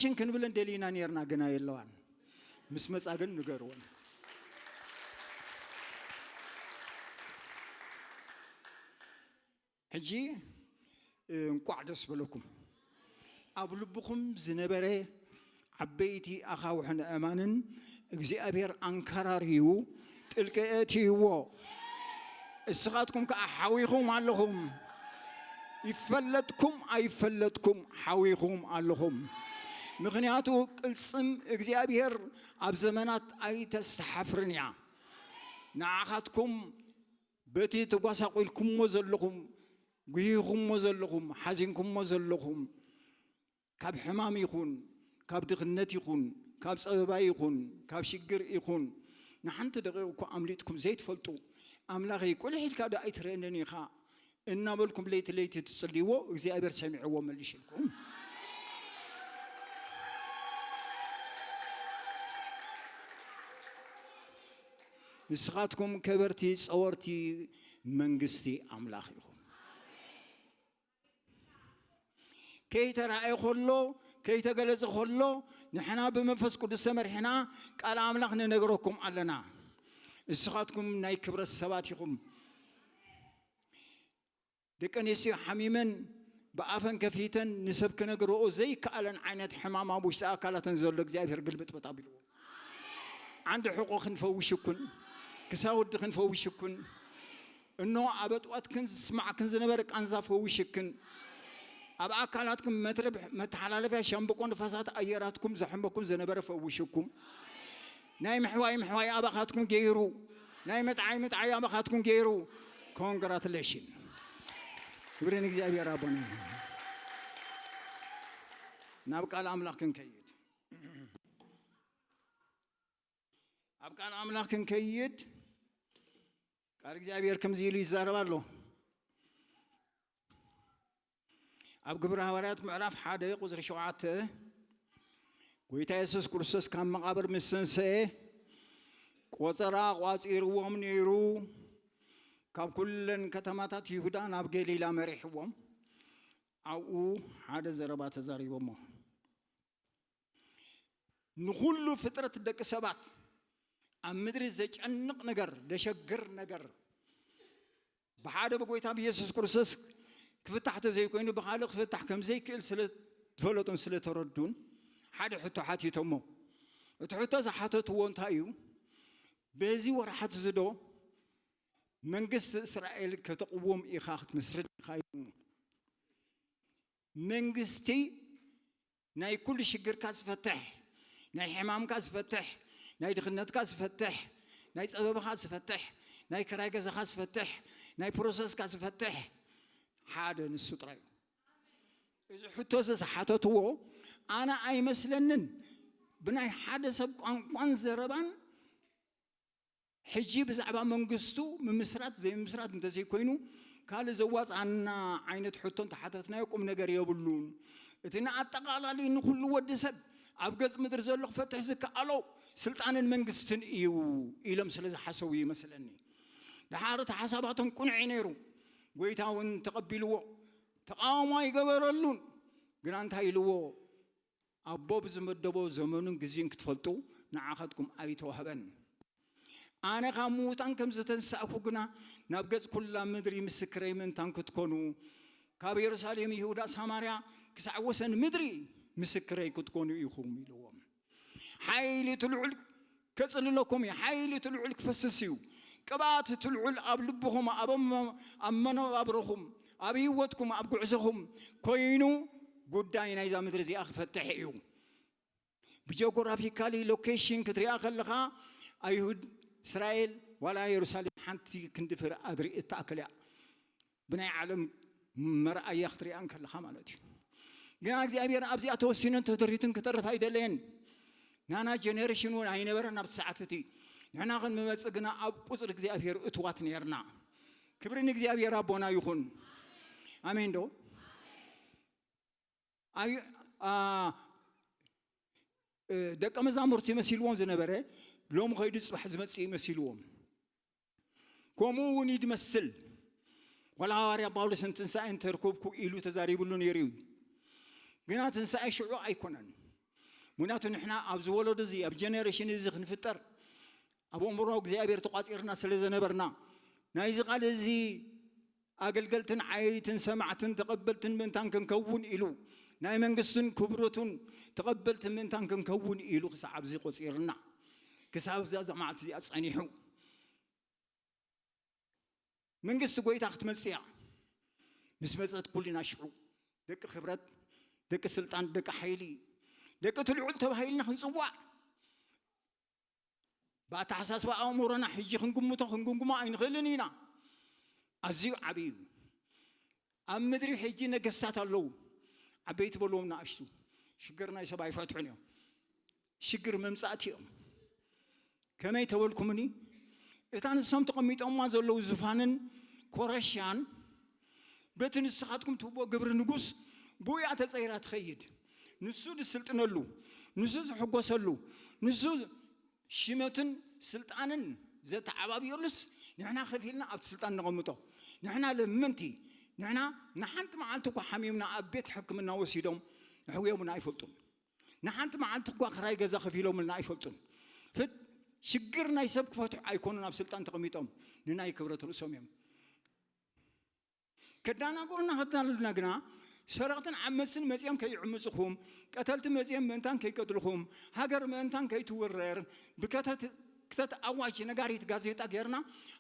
ሽን ክንብለን ደሊና ነርና፣ ግና የለዋን። ምስ መጻ ግን ንገርወን። ሕጂ እንቋዕ ደስ በለኩም። ኣብ ልብኹም ዝነበረ ዓበይቲ ኣኻውሕን ኣእማንን እግዚኣብሔር ኣንከራርዩ ጥልቂ እትይዎ። እስኻትኩም ከኣ ሓዊኹም ኣለኹም። ይፈለጥኩም ኣይፈለጥኩም ሓዊኹም ኣለኹም። ምኽንያቱ ቅልጽም እግዚኣብሔር ኣብ ዘመናት ኣይተስተሓፍርን እያ። ንዓኻትኩም በቲ ተጓሳቑልኩሞ ዘለኹም፣ ጉሂኹሞ ዘለኹም፣ ሓዚንኩሞ ዘለኹም፣ ካብ ሕማም ይኹን፣ ካብ ድኽነት ይኹን፣ ካብ ጸበባ ይኹን፣ ካብ ሽግር ይኹን፣ ንሓንቲ ደቂቕ እኳ ኣምሊጥኩም ዘይትፈልጡ፣ ኣምላኸይ፣ ቁልሕ ኢልካ ዶ ኣይትርእየንን ኢኻ? እናበልኩም ለይቲ ለይቲ ትጽልይዎ፣ እግዚኣብሔር ሰሚዕዎ መሊሽልኩም። ንስኻትኩም ከበርቲ ጸወርቲ መንግስቲ ኣምላኽ ኢኹም። ከይተራእየ ከሎ፣ ከይተገለጸ ከሎ፣ ንሕና ብመንፈስ ቅዱስ ተመሪሕና ቃል ኣምላኽ ንነግረኩም ኣለና። ንስኻትኩም ናይ ክብረት ሰባት ኢኹም። ደቂ ኣንስትዮ ሓሚመን ብኣፈን ከፊተን ንሰብ ክነግርኦ ዘይከኣለን ዓይነት ሕማም ኣብ ውሽጢ ኣካላተን ዘሎ እግዚኣብሔር ግልብጥበጥ ኣቢልዎ። ዓንዲ ሕቆ ክንፈውሽኩን፣ ክሳውዲ ክንፈውሽኩን፣ እኖ ኣብ ኣጥዋትክን ዝስማዕክን ዝነበረ ቃንዛ ፈውሽክን፣ ኣብ ኣካላትኩም መትረብ መተሓላለፊያ ሻምብቆ ንፋሳት ኣየራትኩም ዘሕመኩም ዝነበረ ፈውሽኩም፣ ናይ ምሕዋይ ምሕዋይ ኣባኻትኩም ገይሩ፣ ናይ ምጥዓይ ምጥዓይ ኣባኻትኩም ገይሩ። ኮንግራትሌሽን። ክብሪ ንእግዚኣብሔር ኣቦና። ናብ ቃል ኣምላኽ ክንከይድ፣ ኣብ ቃል ኣምላኽ ክንከይድ፣ ቃል እግዚኣብሔር ከምዚ ኢሉ ይዛረብ ኣሎ። ኣብ ግብሪ ሃዋርያት ምዕራፍ ሓደ ቁጽሪ ሸውዓተ፣ ጎይታ የሱስ ክርስቶስ ካብ መቓብር ምስ ተንስኤ፣ ቆጸራ ቋጺርዎም ነይሩ፣ ካብ ኩለን ከተማታት ይሁዳ ናብ ገሊላ መሪሕዎም፣ ኣብኡ ሓደ ዘረባ ተዛሪቦሞ። ንኹሉ ፍጥረት ደቂ ሰባት ኣብ ምድሪ ዘጨንቕ ነገር፣ ዘሸግር ነገር፣ ብሓደ ብጎይታ ብየሱስ ክርስቶስ ክፍታሕ ተዘይኮይኑ ብኻልእ ክፍታሕ ከም ዘይክእል ስለ ዝፈለጡን ስለ ተረዱን ሓደ ሕቶ ሓቲቶሞ። እቲ ሕቶ ዝሓተትዎ እንታይ እዩ? በዚ ወርሓት እዚ ዶ መንግስቲ እስራኤል ከተቕውም ኢኻ ክትምስርት ኢኻ ኢሎሞ። መንግስቲ ናይ ኩሉ ሽግርካ ዝፈትሕ፣ ናይ ሕማምካ ዝፈትሕ፣ ናይ ድኽነትካ ዝፈትሕ፣ ናይ ጸበባኻ ዝፈትሕ፣ ናይ ክራይ ገዛኻ ዝፈትሕ፣ ናይ ፕሮሰስካ ዝፈትሕ ሓደ ንሱ ጥራይ እዩ። እዚ ሕቶ እዚ ዝሓተትዎ ኣነ ኣይመስለንን ብናይ ሓደ ሰብ ቋንቋን ዘረባን ሕጂ ብዛዕባ መንግስቱ ምምስራት ዘይምምስራት እንተዘይኮይኑ ካልእ ዘዋፅኣና ዓይነት ሕቶ እንተሓተትናዮ ቁም ነገር የብሉን። እቲ ንኣጠቓላሊ ንኩሉ ወዲ ሰብ ኣብ ገጽ ምድሪ ዘሎ ክፈትሕ ዝከኣሎ ስልጣንን መንግስትን እዩ ኢሎም ስለ ዝሓሰቡ ይመስለኒ። ደሓር እቲ ሓሳባቶም ቅኑዕ እዩ ነይሩ። ጎይታ እውን ተቐቢልዎ፣ ተቃውሞ ኣይገበረሉን። ግና እንታይ ኢልዎ? ኣቦ ብዝመደቦ ዘመኑን ግዜን ክትፈልጡ ንዓኻትኩም ኣይተዋህበን። ኣነ ካብ ምዉታን ከም ዝተንሳእኩ ግና ናብ ገጽ ኩላ ምድሪ ምስክረይ ምእንታን ክትኮኑ፣ ካብ የሩሳሌም፣ ይሁዳ፣ ሳማርያ ክሳዕ ወሰን ምድሪ ምስክረይ ክትኮኑ ኢኹም ኢልዎም። ሓይሊ እቲ ልዑል ከጽልለኩም እዩ። ሓይሊ እቲ ልዑል ክፈስስ እዩ። ቅብኣት እቲ ልዑል ኣብ ልብኹም፣ ኣብ ኣመ-፣ ኣብ መነባብሮኹም፣ ኣብ ህይወትኩም፣ ኣብ ጉዕዞኹም ኮይኑ ጉዳይ ናይዛ ምድሪ እዚኣ ክፈትሕ እዩ። ብጂኦግራፊካሊ ሎኬሽን ክትሪኣ ከለኻ ኣይሁድ፣ እስራኤል ዋላ የሩሳሌም ሓንቲ ክንዲ ፍረ ኣድሪ እትኣክል እያ። ብናይ ዓለም መርኣያ ክትሪኣ እንከለኻ ማለት እዩ። ግና እግዚኣብሔር ኣብዚኣ ተወሲኑን ተደሪቱን ክተርፍ ኣይደለየን። ናና ጀኔሬሽን እውን ኣይነበረን ኣብቲ ሰዓት እቲ። ንሕና ክንመጽእ ግና ኣብ ቁጽሪ እግዚኣብሔር እትዋት ነርና። ክብሪ ንእግዚኣብሔር ኣቦና ይኹን። ኣሜን ዶ? ኣይ-፣ ኣ-፣ እ፣ ደቀ መዛሙርቲ መሲልዎም ዝነበረ ሎሚ ከይዱ ጽባሕ ዝመጽእ መሲልዎም። ከምኡ እውን ይድመስል። ዋላ ሃዋርያ ጳውሎስ ንትንሳኤ እንተርኩብኩ ኢሉ ተዛሪብሉ ነይሩ እዩ። ግና ትንሳኤ ሽዑ ኣይኮነን። ምክንያቱ ንሕና ኣብዚ ወለዶ እዚ፣ ኣብ ጀነሬሽን እዚ ክንፍጠር ኣብ ኣእምሮ እግዚኣብሔር ተቋጺርና ስለ ዘነበርና፣ ናይዚ ቃል እዚ ኣገልገልትን ዓይትን ሰማዕትን ተቐበልትን ምእንታን ክንከውን ኢሉ፣ ናይ መንግስቱን ክብረቱን ተቐበልትን ምእንታን ክንከውን ኢሉ ክሳብ ኣብዚ ቆጺርና፣ ክሳብ እዛ መዓልቲ እዚኣ ጸኒሑ። መንግስቲ ጎይታ ክትመጽእ እያ። ምስ መጸት ኩልና ሽዑ ደቂ ክብረት፣ ደቂ ስልጣን፣ ደቂ ሓይሊ፣ ደቂ እቲ ልዑል ተባሂልና ክንጽዋዕ፣ ብኣተሓሳስባ ኣእምሮና ሕጂ ክንግምቶ ክንግምግሞ ኣይንኽእልን ኢና። ኣዝዩ ዓብዪ እዩ። ኣብ ምድሪ ሕጂ ነገስታት ኣለዉ። ዓበይቲ በልዎም ንኣሽቱ። ሽግር ናይ ሰብ ኣይፈትሑን እዮም። ሽግር መምጻእቲ እዮም። ከመይ ተበልኩምኒ? እታ ንሶም ተቐሚጦማ ዘለዉ ዝፋንን ኮረሻን በቲ ንስኻትኩም ትህቦ ግብሪ ንጉስ ብኡ እያ ተጸይራ ትኸይድ። ንሱ ዝስልጥነሉ፣ ንሱ ዝሕጎሰሉ፣ ንሱ ሽመትን ስልጣንን ዘተዓባብየሉስ ንሕና ከፊልና ኣብቲ ስልጣን ነቐምጦ። ንሕና ለመንቲ፣ ንሕና ንሓንቲ መዓልቲ እኳ ሓሚምና ኣብ ቤት ሕክምና ወሲዶም ሕውዮምና ኣይፈልጡን። ንሓንቲ መዓልቲ እኳ ክራይ ገዛ ከፊሎምልና ኣይፈልጡን። ፍት-፣ ሽግር ናይ ሰብ ክፈትሑ ኣይኮኑን ኣብ ስልጣን ተቐሚጦም፣ ንናይ ክብረት ርእሶም እዮም። ከዳናግሩና ከታልሉና ግና ሰረቕትን ዓመፅትን መፂኦም ከይዕምፅኹም፣ ቀተልቲ መፂኦም ምእንታን ከይቀትልኹም፣ ሃገር ምእንታን ከይትውረር ብከተት ክተት ኣዋጅ ነጋሪት ጋዜጣ ጌርና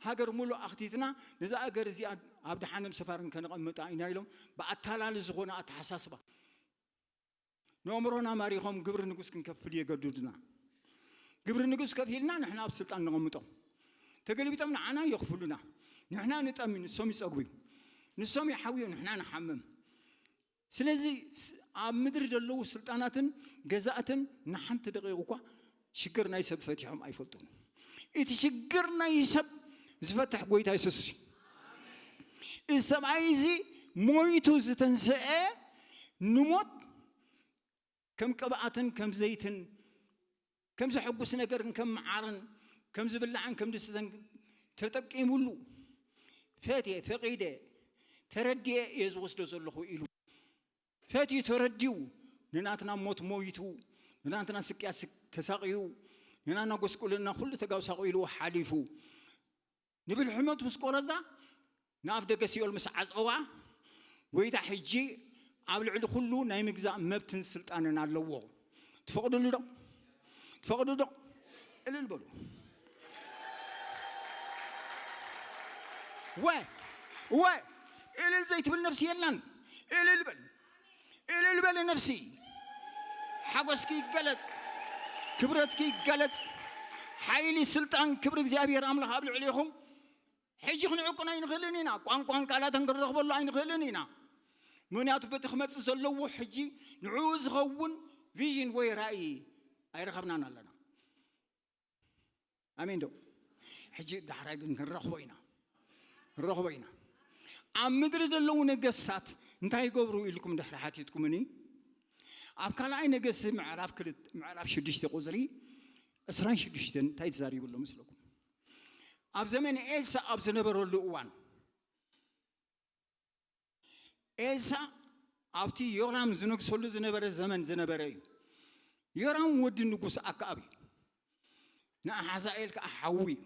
ሃገር ሙሉእ ኣኽቲትና ነዛ ኣገር እዚኣ ኣብ ደሓንም ሰፋርን ከነቐምጣ ኢና ኢሎም ብኣታላሊ ዝኾነ ኣተሓሳስባ ነእምሮና ማሪኾም ግብሪ ንጉስ ክንከፍል የገድዱና። ግብሪ ንጉስ ከፊልና ንሕና ኣብ ስልጣን ነቐምጦም። ተገልቢጦም ንዓና የኽፍሉና። ንሕና ንጠሚ፣ ንሶም ይጸግቡ። ንሶም ይሓውዩ፣ ንሕና ንሓምም። ስለዚ ስ-፣ ኣብ ምድሪ ዘለዉ ስልጣናትን ገዛእትን ንሓንቲ ደቂቕ እኳ ሽግር ናይ ሰብ ፈቲሖም ኣይፈልጡን። እቲ ሽግር ናይ ሰብ ዝፈትሕ ጎይታ የሱስ እዩ። እዚ ሰብኣይ እዚ ሞይቱ ዝተንስአ ንሞት ከም ቅብኣትን ከም ዘይትን ከም ዘሐጉስ ነገርን ከም መዓርን ከም ዝብላዕን ከም ዝስተን ተጠቂሙሉ፣ ፈትየ፣ ፈቒደ፣ ተረድየ እየ ዝወስዶ ዘለኹ ኢሉ ፈትዩ ተረድዩ ንናትና ሞት ሞይቱ፣ ንናትና ስቅያት ስቅ-፣ ተሳቕዩ፣ ንናትና ጎስቁልና ኩሉ ተጋውሳቑ ኢሉ ሓሊፉ። ንብል ሕመት ምስ ቆረዛ ንኣፍ ደገ ሲኦል ምስ ዓጸዋ፣ ጎይታ ሕጂ ኣብ ልዕሊ ኩሉ ናይ ምግዛእ መብትን ስልጣንን ኣለዎ። ትፈቕድሉ ዶ? ትፈቕዱ ዶ? እልል በሉ። ወ-፣ ወ-፣ እልል ዘይትብል ነፍሲ የላን። እልል በል። እልል በል ነፍሲ። ሓጎስኪ ይገለጽ። ክብረትኪ ይገለጽ። ሓይሊ፣ ስልጣን፣ ክብሪ እግዚኣብሔር ኣምላኽ ኣብ ልዕሌኹም። ሕጂ ክንዕቅኖ ኣይንኽእልን ኢና። ቋንቋን ቃላትን ክንረኽበሉ ኣይንኽእልን ኢና። ምኽንያቱ በቲ ክመጽእ ዘለዎ ሕጂ ንዕኡ ዝኸውን ቪዥን ወይ ራእይ ኣይረኸብናን ኣለና። ኣሜን ዶ? ሕጂ ዳሕራይ ግን ክንረኽቦ ኢና። ንረኽቦ ኢና። ኣብ ምድሪ ዘለዉ ነገስታት እንታይ ይገብሩ ኢልኩም ድሕሪ ሓቲትኩምኒ፣ ኣብ ካልኣይ ነገስቲ ምዕራፍ ክልተ፣ ምዕራፍ ሽዱሽተ ቁጽሪ ዕስራን ሽዱሽተን እንታይ ተዛሪቡ ኣሎ መስለኩም? ኣብ ዘመን ኤልሳ ኣብ ዝነበረሉ እዋን፣ ኤልሳ ኣብቲ ዮራም ዝነግሰሉ ዝነበረ ዘመን ዝነበረ እዩ። ዮራም ወዲ ንጉስ ኣክኣብ እዩ። ንኣሓዛኤል ከዓ ሓዉ እዩ።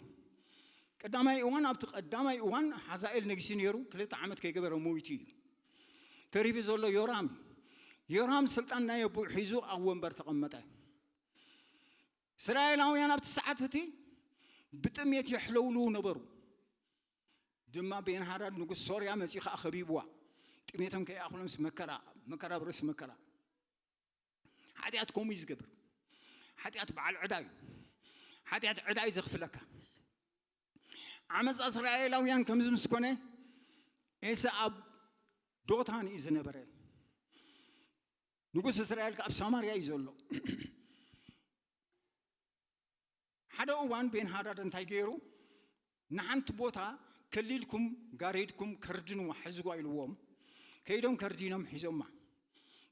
ቀዳማይ እዋን፣ ኣብቲ ቀዳማይ እዋን ሓዛኤል ነጊሱ ነይሩ፣ ክልተ ዓመት ከይገበረ ሞይቱ እዩ። ተሪፉ ዘሎ ዮራም እዩ። ዮራም ስልጣን ናይ ኣቦኡ ሒዙ ኣብ ወንበር ተቐመጠ። እስራኤላውያን ኣብቲ ሰዓት እቲ ብጥሜት የሕለውልዉ ነበሩ። ድማ ቤንሃዳድ ንጉስ ሶርያ መጺኡ ኸኣ ኸቢብዋ። ጥሜቶም ከይኣኽሎምስ መከራ፣ መከራ ብርእሲ መከራ። ሓጢኣት ከምኡ እዩ ዝገብር። ሓጢኣት በዓል ዕዳ እዩ። ሓጢኣት ዕዳ እዩ ዘኽፍለካ። ዓመፃ እስራኤላውያን ከምዚ ምስ ኮነ፣ ኤልሳ ኣብ ዶታን እዩ ዝነበረ። ንጉስ እስራኤል ከኣ ኣብ ሳማርያ እዩ ዘሎ። ሓደ እዋን ቤንሃዳድ እንታይ ገይሩ? ንሓንቲ ቦታ ከሊልኩም ጋሪድኩም ከርድንዋ፣ ሕዝዋ ኢልዎም። ከይዶም ከርዲኖም ሒዞማ።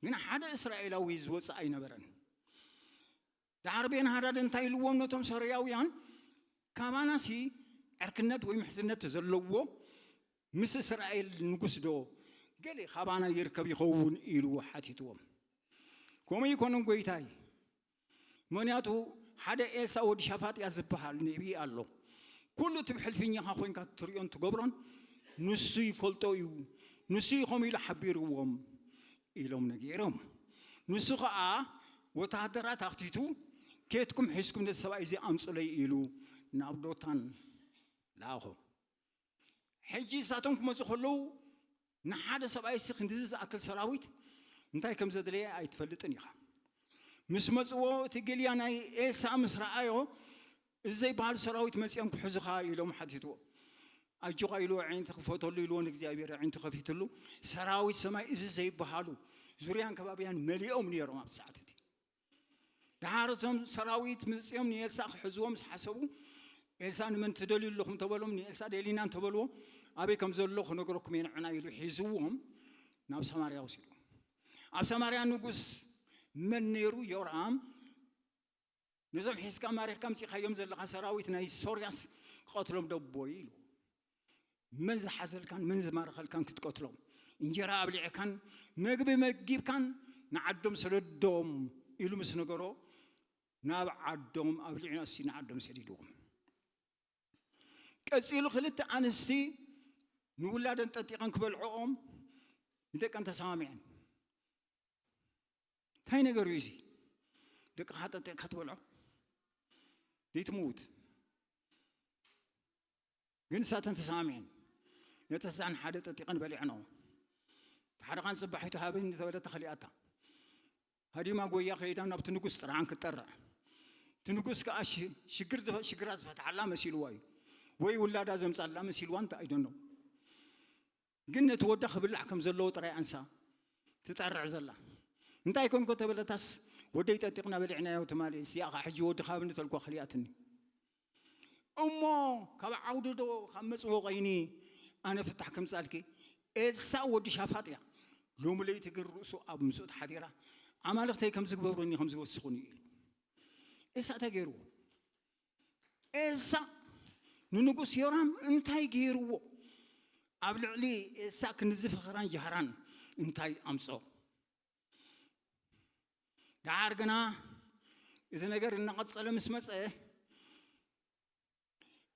ግን ሓደ እስራኤላዊ ዝወፅእ ኣይነበረን። ደሓር ቤንሃዳድ እንታይ ኢልዎም ነቶም ሶርያውያን? ካባናሲ ዕርክነት ወይ ምሕዝነት ዘለዎ ምስ እስራኤል ንጉስ ዶ ገለ ካባና ይርከብ ይኸውን? ኢሉ ሓቲትዎም። ከምኡ ይኮነን ጎይታይ፣ ምኽንያቱ ሓደ ኤልሳ ወዲ ሻፋጥያ ዝበሃል ነቢይ ኣሎ። ኩሉ እቲ ብሕልፍኛኻ ኮይንካ ትርእዮን ትገብሮን ንሱ ይፈልጦ እዩ። ንሱ እዩ ከምኡ ኢሉ ሓቢርዎም ኢሎም ነጊሮም። ንሱ ኸዓ ወተሃደራት ኣኽቲቱ፣ "ኬትኩም ሒዝኩም ነዚ ሰብኣይ እዚ ኣምጹለይ" ኢሉ ናብ ዶታን ለኣኾ። ሕጂ ንሳቶም ክመጹ ከለዉ ንሓደ ሰብኣይ ሲ ክንድዚ ዝኣክል ሰራዊት እንታይ ከም ዘድለየ ኣይትፈልጥን ኢኻ። ምስ መጽዎ እቲ ግልያ ናይ ኤልሳ ምስ ረኣዮ፣ "እዚ ዘይበሃል ሰራዊት መጺኦም ክሕዙኻ" ኢሎም ሓቲትዎ። "ኣጆኻ" ኢልዎ፣ "ኣዒንቲ ክፈተሉ" ኢልዎ፣ ንእግዚኣብሔር ኣዒንቲ ከፊትሉ። ሰራዊት ሰማይ እዚ ዘይበሃሉ ዙርያን ከባብያን መሊኦም ነይሮም ኣብቲ ሰዓት እቲ። ደሓር እቶም ሰራዊት መጺኦም ንኤልሳ ክሕዝዎ ምስ ሓሰቡ፣ "ኤልሳ ንመን ትደልዩ ኣለኹም?" ተበሎም። "ንኤልሳ ደሊና" እንተበልዎ፣ "ኣበይ ከም ዘሎ ክነግረኩም እየ ንዕና" ኢሉ ሒዝዎም ናብ ሰማርያ ወሲድዎም። ኣብ ሰማርያ ንጉስ መን ነይሩ? ዮርኣም። "ነዞም ሒዝካ ማሪኽካ ኣምጺኻዮም ዘለኻ ሰራዊት ናይ ሶርያስ ክቐትሎም ደቦ" ኢሉ። መን ዝሓዘልካን መን ዝማረኸልካን ክትቀትሎም፣ እንጀራ ኣብሊዕካን መግቢ መጊብካን ንዓዶም ሰደዶም ኢሉ ምስ ነገሮ፣ ናብ ዓዶም ኣብሊዑ ኣስዩ ንዓዶም ሰዲድዎም። ቀጺሉ ክልተ ኣንስቲ ንውላደን ጠጢቐን ክበልዕኦም ንደቀን ተሰማሚዐን። እንታይ ነገር እዩ እዚ? ደቅኻ ጠጢቕካ ትበልዖ? ዘይትምውት። ግን ንሳተን ተሰማሚዐን። ነተን ሓደ ጠጢቐን በሊዐንኦ። እቲ ሓደ ኻን ጽባሒቱ ሃብኒ እንተበለታ ከሊኣታ። ሃዲማ ጎያ ከይዳ ናብቲ ንጉስ ጥርዓን ክትጠርዕ። እቲ ንጉስ ከኣ ሽ-፣ ሽግር ዝፈ-፣ ሽግራ ዝፈትሓላ መሲልዎ እዩ። ወይ ውላዳ ዘምጻላ መሲልዋ እንተ ኣይደኖ። ግን ነቲ ወዳ ክብላዕ ከም ዘለዎ ጥራይ ኣንሳ ትጠርዕ ዘላ። "እንታይ ኮንኮ?" ተበለታስ፣ "ወደይ ጠጢቕና በሊዕናዮ ትማሊ፣ እዚኣ ኸዓ ሕጂ ወዲ ሃብኒ ተልኳ ከሊኣትኒ። እሞ ካብ ዓውዲ ዶ ካብ መጽወቒኒ ኣነ ፍታሕ ከምጻልኪ?" ኤልሳ ወዲ ሻፋጥ እያ። ሎሚ ለይቲ ግን ርእሱ ኣብ ምስኡ ተሓዲራ፣ "ኣማልኽተይ ከም ዝግበሩኒ ከም ዝወስኹኒ" ኢሉ። ኤልሳ እንታይ ገይርዎ? ኤልሳ ንንጉስ ዮራም እንታይ ገይርዎ? ኣብ ልዕሊ ኤልሳ ክንዚ ፈኸራን ጃህራን እንታይ ኣምጾ? ደሓር ግና እቲ ነገር እናቐጸለ ምስ መጸ፣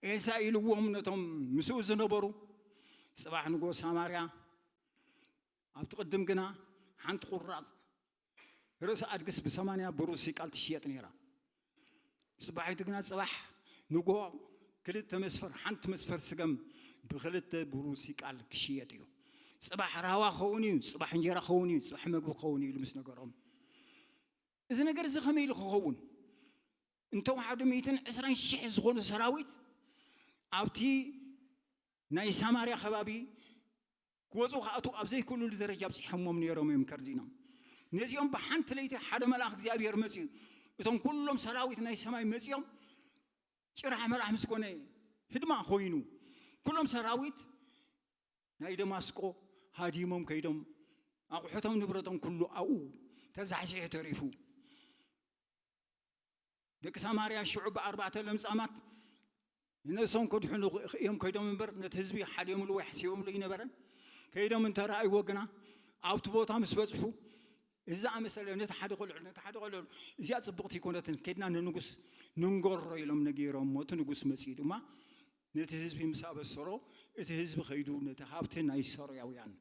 ኤልሳ ኢልዎም ነቶም ምስኡ ዝነበሩ፣ "ጽባሕ ንግሆ ሳማርያ ኣብቲ ቅድም ግና ሓንቲ ቁራጽ ርእሲ ኣድግስ ብሰማንያ ብሩር ሲቃል ትሽየጥ ነይራ። ጽባሒቱ ግና ጽባሕ ንግሆ ክልተ መስፈር፣ ሓንቲ መስፈር ስገም ብክልተ ብሩር ሲቃል ክሽየጥ እዩ። ጽባሕ ራህዋ ክኸውን እዩ፣ ጽባሕ እንጀራ ክኸውን እዩ፣ ጽባሕ መግቢ ክኸውን እዩ" ኢሉ ምስ ነገሮም፣ እዚ ነገር እዚ ከመይ ኢሉ ክኸውን? እንተወሓዱ ሚእትን ዕስራን ሽሕ ዝኾኑ ሰራዊት ኣብቲ ናይ ሳማርያ ከባቢ ክወፁ ክኣትዉ ኣብ ዘይክእሉሉ ደረጃ ኣብፂሖሞም ነይሮም እዮም ከርዲኖም። ነዚኦም ብሓንቲ ለይቲ ሓደ መልኣኽ እግዚኣብሔር መፂኡ፣ እቶም ኩሎም ሰራዊት ናይ ሰማይ መፂኦም፣ ጭራሕ መራሕ ምስ ኮነ ህድማ ኮይኑ፣ ኩሎም ሰራዊት ናይ ደማስቆ ሃዲሞም ከይዶም፣ ኣቑሑቶም ንብረቶም ኩሉ ኣብኡ ተዛሕዚሑ ተሪፉ። ደቂ ሳማርያ ሽዑ ብኣርባዕተ ለምጻማት ንነብሶም ከድሕኑ እዮም ከይዶም እምበር፣ ነቲ ህዝቢ ሓልዮምሉ ወይ ሓሲቦምሉ ኣይነበረን። ከይዶም እንተ ረኣይዎ ግና፣ ኣብቲ ቦታ ምስ በጽሑ፣ እዚ ዝኣመሰለ ነቲ ሓደ ቆልዑ፣ ነቲ ሓደ ቆልዑ፣ "እዚኣ ጽብቕቲ ኣይኮነትን፣ ከድና ንንጉስ ንንገሮ" ኢሎም ነጊሮሞ። እቲ ንጉስ መጺኡ ድማ ነቲ ህዝቢ ምስ ኣበሰሮ፣ እቲ ህዝቢ ከይዱ ነቲ ሃብቲ ናይ ሶርያውያን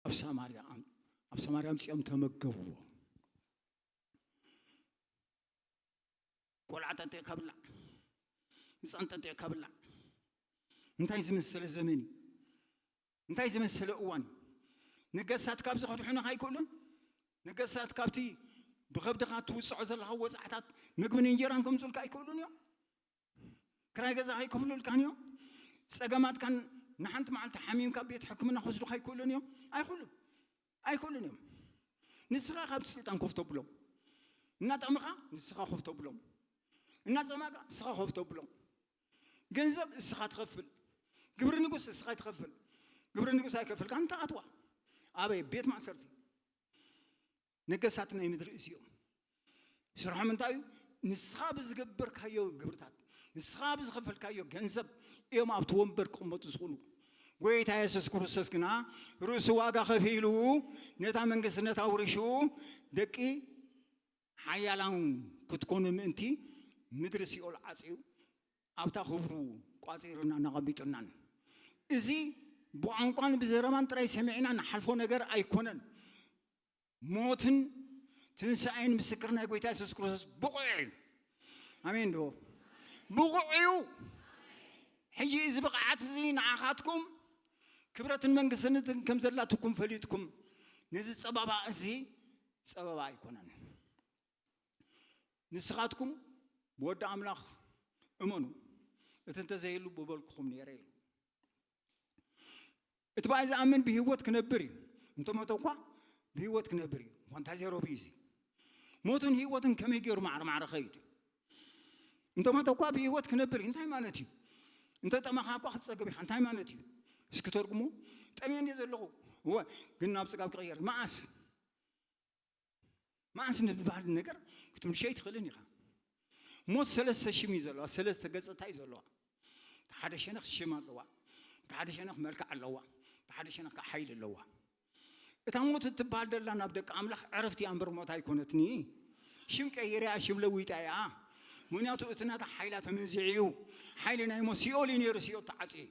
ኣብ ሳማርያ ኣም-፣ ኣብ ሳማርያ ኣምጺኦም ተመገብዎ። ቆልዓ ጠጢቕካ ብላዕ፣ ህጻን ጠጢቕካ ብላዕ። እንታይ ዝመሰለ ዘመን እዩ! እንታይ ዝመሰለ እዋን እዩ! ነገስታት ካብዚ ከድሑንኻ ኣይክእሉን። ነገስታት ካብቲ ብኸብድኻ ትውጽዖ ዘለኻ ወጻዕታት ምግብን እንጀራን ከምጽኡልካ ኣይክእሉን እዮም። ክራይ ገዛ ከይከፍሉልካን እዮም። ጸገማትካን ንሓንቲ መዓልቲ ሓሚምካ ቤት ሕክምና ክወስዱኻ ኣይክእሉን እዮም። ኣይክእሉን። ኣይክእሉን እዮም። ንስኻ ካብቲ ስልጣን ኮፍ ተብሎም። እናጠመኻ ንስኻ ኮፍ ተብሎም። እናጸማእካ ንስኻ ኮፍ ተብሎም። ገንዘብ እስኻ ትኸፍል። ግብሪ ንጉስ እስኻ ትኸፍል። ግብሪ ንጉስ ኣይከፈልካን፣ ተኣትዋ። ኣበይ? ቤት ማእሰርቲ። ነገሳት ናይ ምድሪ እዚኦም ስርሖም እንታይ እዩ? ንስኻ ብዝገበርካዮ ግብርታት፣ ንስኻ ብዝኸፈልካዮ ገንዘብ እዮም ኣብቲ ወንበር ክቕመጡ ዝኽእሉ። ጎይታ የሱስ ክርስቶስ ግና ርእሱ ዋጋ ከፊሉ ነታ መንግስትነት ኣውሪሹ ደቂ ሓያላን ክትኮኑ ምእንቲ ምድሪ ሲኦል ዓጽዩ ኣብታ ክብሩ ቋጺሩናን ኣቐሚጡናን። እዚ ብቋንቋን ብዘረባን ጥራይ ሰሚዕና ንሓልፎ ነገር ኣይኮነን። ሞትን ትንሳኤን ምስክር ናይ ጎይታ የሱስ ክርስቶስ ብቑዕ እዩ። ኣሜን ዶ? ብቑዕ እዩ። ሕጂ እዚ ብቕዓት እዚ ንዓኻትኩም ክብረትን መንግስትነትን ከም ዘላትኩም ፈሊጥኩም ነዚ ጸባባ እዚ ጸበባ ኣይኮነን። ንስኻትኩም ብወዲ ኣምላኽ እመኑ፣ እቲ እንተዘይህሉ ብበልኩኹም ነይረ ኢሉ። እቲ ብኣይ ዝኣምን ብህይወት ክነብር እዩ፣ እንተሞተ እኳ ብህይወት ክነብር እዩ። እኳ እንታይ ዘረቡ እዩ እዚ? ሞትን ህይወትን ከመይ ገይሩ ማዕረ ማዕረ ኸይድ? እንተሞተ እኳ ብህይወት ክነብር እዩ እንታይ ማለት እዩ? እንተ ጠማኻ እኳ ክትጸገብ ኢኻ እንታይ ማለት እዩ? እስኪ ተርጉሞ። ጠምየ እንደ ዘለኹ እወ፣ ግን ናብ ጽጋብ ክቕየር መኣስ? መኣስ ንዝበሃል ነገር ክትምልሾ ኣይትኽእልን ኢኻ። ሞት ሰለስተ ሽም እዩ ዘለዋ፣ ሰለስተ ገጽታ እዩ ዘለዋ። እቲ ሓደ ሸነኽ ሽም ኣለዋ፣ እቲ ሓደ ሸነኽ መልክዕ ኣለዋ፣ እቲ ሓደ ሸነኽ ከዓ ሓይሊ ኣለዋ። እታ ሞት እትበሃል ደላ ናብ ደቂ ኣምላኽ ዕረፍቲ እያ እምበር ሞት ኣይኮነትኒ። ሽም ቀይራ እያ፣ ሽም ለዊጣ እያ። ምኽንያቱ እቲ ናታ ሓይላ ተመንዚዑ እዩ። ሓይሊ ናይ ሞት ሲኦል እዩ ነይሩ፣ ሲኦል ተዓጽዩ እዩ።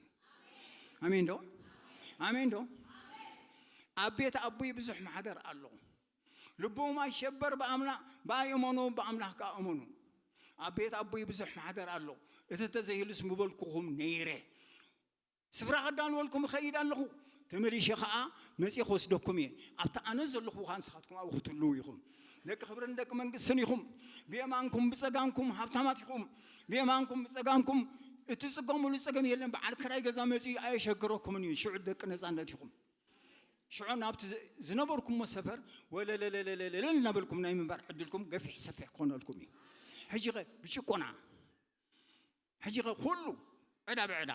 ኣሜን ዶ? ኣሜን ዶ? ኣብ ቤት ኣቦይ ብዙሕ ማሕደር ኣሎ። ልቦም ኣይሸበር ብኣምላ ብኣይ እመኑ፣ ብኣምላኽ ከኣ እመኑ። ኣብ ቤት ኣቦይ ብዙሕ ማሕደር ኣሎ፣ እቲ እንተዘይህሉስ ምበልኩኹም ነይረ። ስፍራ ከዳልወልኩም እኸይድ ኣለኹ፣ ተመሊሸ ኸኣ መጺእ ክወስደኩም እየ። ኣብቲ ኣነ ዘለኹ ኸኣ ንስኻትኩም ኣብኡ ክትህልዉ ኢኹም። ደቂ ክብርን ደቂ መንግስትን ኢኹም። ብየማንኩም ብጸጋምኩም ሃብታማት ኢኹም። ብየማንኩም ብጸጋምኩም እትጽገሙሉ ጸገም የለን። በዓል ክራይ ገዛ መጺኡ ኣየሸግረኩምን እዩ። ሽዑ ደቂ ነጻነት ኢኹም። ሽዑ ናብቲ ዝ-፣ ዝነበርኩሞ ሰፈር ወለለለለለለል እናበልኩም ናይ ምንባር ዕድልኩም ገፊሕ ሰፊሕ ክኾነልኩም እዩ። ሕጂ ኸ ብጭቆና፣ ሕጂ ኸ ኩሉ ዕዳ ብዕዳ።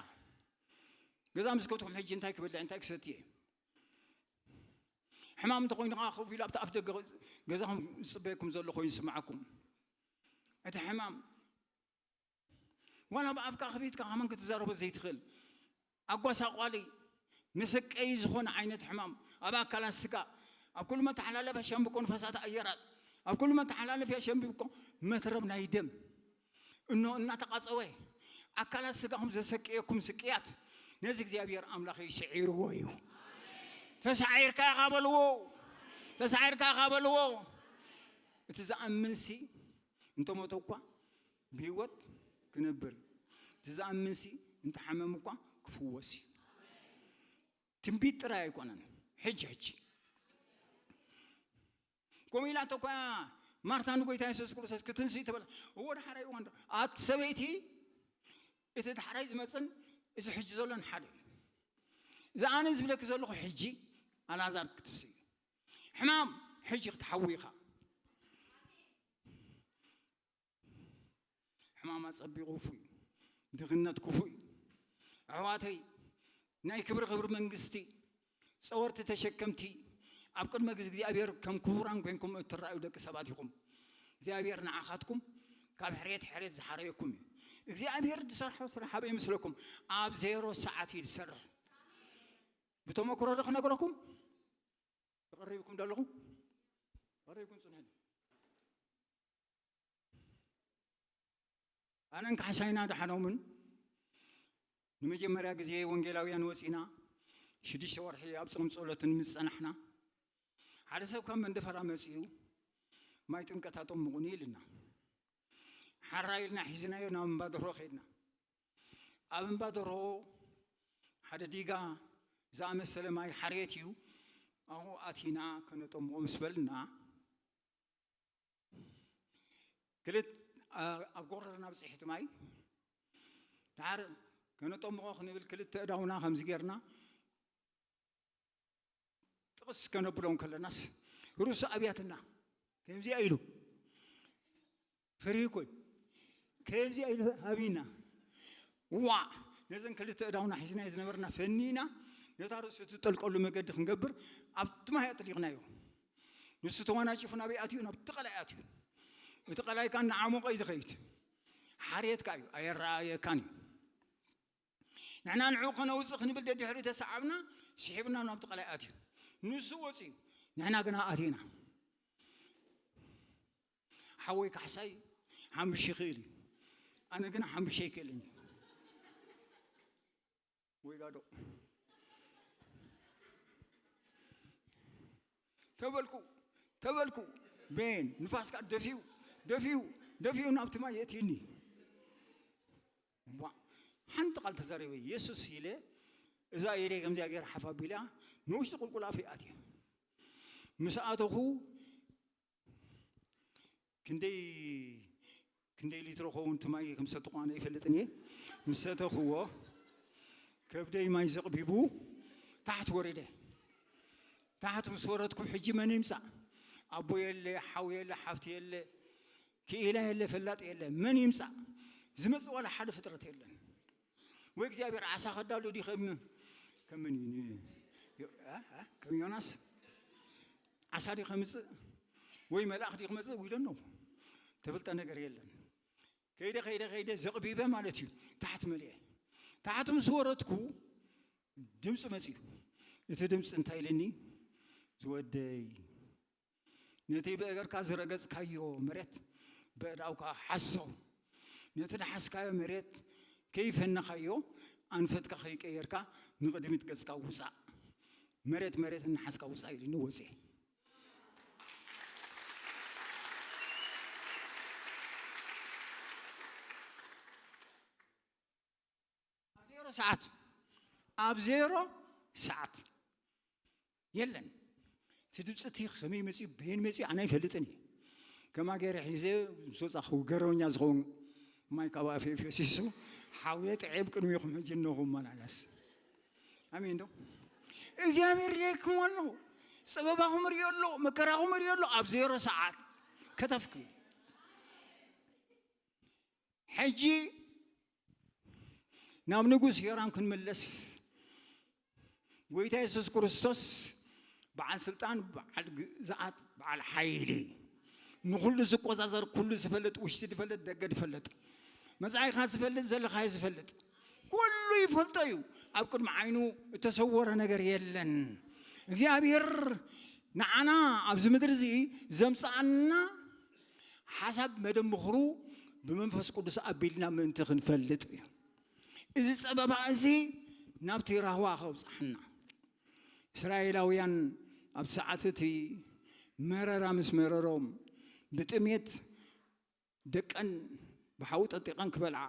ገዛ ምስ ከትኩም ሕጂ እንታይ ክበልዕ እንታይ ክሰቲ እየ? ሕማም እንተኾይኑ ኸዓ ኮፍ ኢሉ ኣብቲ ኣፍ ደገ ገዛኹም ዝጽበየኩም ዘሎ ኮይኑ ይስምዓኩም። እቲ ሕማም ዋላ ብኣፍካ ከፊትካ ከማን ክትዛረቦ ዘይትኽእል ኣጓሳቋሊ መሰቀዪ ዝኾነ ዓይነት ሕማም ኣብ ኣካላት ስጋ፣ ኣብ ኩሉ መተሓላለፍያ ሻምብቆ ንፋሳት ኣየራት፣ ኣብ ኩሉ መተሓላለፍያ ሻምብቆ መትረብ ናይ ደም እኖ እናተቓጸወ ኣካላት ስጋኹም ዘሰቅየኩም ስቅያት ነዚ እግዚኣብሔር ኣምላኽ ይስዒርዎ እዩ። ተሳዒርካ ኢኻ በልዎ፣ ተሳዒርካ ኢኻ በልዎ። እቲ ዝኣምንሲ እንተሞተ እኳ ብህይወት ክነብር እዩ። እቲ ዝኣምንሲ እንተሓመም እኳ ክፍወስ እዩ። ትንቢት ጥራይ ኣይኮነን። ሕጂ ሕጂ ከምኡ ኢላቶ እኳ ማርታ ንጎይታ የሱስ ክርስቶስ ክትንስእ ተበላ። እዎ ዳሕራይ እዋን ዶ-፣ ኣቲ ሰበይቲ እቲ ዳሕራይ ዝመጽን እዚ ሕጂ ዘሎን ሓደ እዩ። እዚ ኣነ ዝብለኪ ዘለኹ ሕጂ ኣልዓዛር ክትስእ እዩ። ሕማም ሕጂ ክትሓዊ ኢኻ። ሕማም ኣጸቢቑ ክፉእ እዩ። ድኽነት ክፉእ እዩ። ኣሕዋተይ ናይ ክብሪ ክብሪ መንግስቲ ጸወርቲ ተሸከምቲ ኣብ ቅድሚ እግዚኣብሔር ከም ክቡራን ኮይንኩም እትረኣዩ ደቂ ሰባት ኢኹም። እግዚኣብሔር ንዓኻትኩም ካብ ሕሬት ሕሬት ዝሓረየኩም እዩ። እግዚኣብሔር ዝሰርሖ ስራሕ ኣበይ ይመስለኩም? ኣብ ዜሮ ሰዓት እዩ ዝሰርሕ። ብተመክሮ ዶ ክነግረኩም? ተቐሪብኩም ዶ ኣለኹም? ተቐሪብኩም ጽንሑ። ኣነን ካሕሳይና ደሓኖምን ንመጀመርያ ግዜ ወንጌላውያን ወፂና ሽዱሽተ ወርሒ ኣብ ጾም ጸሎትን ምስ ጸናሕና ሓደ ሰብ ካብ መንደፈራ መጺኡ ማይ ጥምቀት ኣጠምቑኒ ኢልና ሓራ ኢልና ሒዝናዮ ናብ እምባ ደርሆ ከይድና። ኣብ እምባ ደርሆ ሓደ ዲጋ ዝኣመሰለ ማይ ሓርየት እዩ። ኣብኡ ኣቲና ከነጠምቖ ምስ በልና ክልት-፣ ኣ-፣ ኣብ ጎረርና ብፅሒት ማይ ድሓር ከነጠምቖ ክንብል ክልተ እዳውና ከምዚ ጌርና ጥቕስ ከነብሎ እንከለናስ ርእሱ ኣብያትና ከምዚኣ ኢሉ ፍርሂ ኮይ ከምዚኣ ኢሉ ሃቢና ዋ ነዘን ክልተ እዳውና ሒዝና ዝነበርና ፈኒና ነታ ርእሱ ትጠልቀሉ መገዲ ክንገብር ኣብቲ ማይ ኣጥሊቕናዮ። ንሱ ተዋናጭፉ ናበይ ኣትዩ? ናብቲ ቀላይ ኣትዩ። እቲ ቀላይ ከኣ እናዓሞቐ እዩ ዝኸይድ። ሓርየትካ እዩ፣ ኣየረኣየካን እዩ። ንሕና ንዕኡ ከነውፅእ ክንብል ደድሕሪ ተሰዓብና፣ ስሒብና ናብቲ ቀላይ ኣትዩ። ንሱ ወፂኡ፣ ንሕና ግና ኣቲና። ሓወይ ካሕሳይ ሓሙሽተ ይኽእል እዩ፣ ኣነ ግን ሓሙሽተ ኣይክእልን እዩ። ወይ ጋዶ ተበልኩ ተበልኩ፣ ቤን ንፋስ ከዓ ደፊኡ ደፊኡ ደፊኡ ናብቲ ማይ የእትይኒ። ዋ፣ ሓንቲ ቃል ተዛሪበ፣ የሱስ ኢለ፣ እዛ ኢደይ ከምዚኣ ገይረ ሓፍ ኣቢላ ንውሽጢ ቁልቁል ኣፈይ ኣትየ። ምስ ኣተኹ ክንደይ ክንደይ ሊትሮ ኸውን እቲ ማይ ከም ሰትኹ ኣነ ይፈልጥን እየ። ምስ ሰተኽዎ ከብደይ ማይ ዘቕቢቡ ታሕት ወሪደ። ታሕት ምስ ወረድኩ ሕጂ መን ይምጻእ? ኣቦ የለ፣ ሓው የለ፣ ሓፍቲ የለ፣ ክኢላ የለ፣ ፈላጥ የለ። መን ይምጻእ? ዝመጽእ ዋላ ሓደ ፍጥረት የለን። ወይ እግዚኣብሔር ዓሳ ከዳሉ ድዩ ከም ከም መን እዩ ን- ዮ- እ? እ? ከም ዮናስ ዓሳ ድዩ ከምጽእ ወይ መልኣኽ ድዩ ክመጽእ? We don't know። ተፈልጠ ነገር የለን። ከይደ ከይደ ከይደ ዘቕቢበ ማለት እዩ። ታሕት መሊአ ታሕት ምስ ወረድኩ ድምፂ መፅዩ። እቲ ድምፂ እንታይ ኢልኒ? ዝወደይ፣ ነቲ ብእግርካ ዝረገጽካዮ መሬት በእዳውካ ሓዞ። ነቲ ዝሓዝካዮ መሬት ከይፈነኻዮ ኣንፈትካ ከይቀየርካ ንቕድሚት ገጽካ ውጻእ። መሬት መሬት እናሓዝካ ውጻእ ኢሉኒ ወጽየ። ኣብ ዜሮ ሰዓት፣ ኣብ ዜሮ ሰዓት የለን። እቲ ድምፂ እቲ ከመይ መፅዩ፣ በየን መፅዩ ኣነ ኣይፈልጥን እየ። ከማ ገይረ ሒዘ ምስ ወፃኹ ገረኛ ዝኸውን ማይ ካብ ኣፈ ፈሲሱ ሓውየ ጥዕየ ኣብ ቅድሚኹም ሕጂ እነኹ መላለስ። ኣሜን ዶ? እግዚኣብሔር የክሞ ኣሎ። ፀበባኹም ርእዮ ኣሎ፣ መከራኹም ርእዮ ኣሎ። ኣብ ዜሮ ሰዓት ከተፍ ክብል። ሕጂ ናብ ንጉስ ዮራም ክንምለስ፣ ጎይታ የሱስ ክርስቶስ በዓል ስልጣን፣ በዓል ግዝኣት፣ በዓል ሓይሊ፣ ንኹሉ ዝቆጻጸር፣ ኩሉ ዝፈልጥ፣ ውሽጢ ዝፈልጥ፣ ደገ ዝፈልጥ፣ መጻኢኻ ዝፈልጥ፣ ዘለኻዮ ዝፈልጥ፣ ኩሉ ይፈልጦ እዩ። ኣብ ቅድሚ ዓይኑ እተሰወረ ነገር የለን። እግዚኣብሔር ንዓና ኣብዚ ምድሪ እዚ ዘምጽኣና ሓሳብ መደብ ምኽሩ ብመንፈስ ቅዱስ ኣቢልና ምእንቲ ክንፈልጥ እዩ። እዚ ጸበባ እዚ ናብቲ ራህዋ ከብጽሓና። እስራኤላውያን ኣብ ሰዓት እቲ መረራ ምስ መረሮም ብጥሜት ደቀን ብሓዊ ጠጢቐን ክበልዓ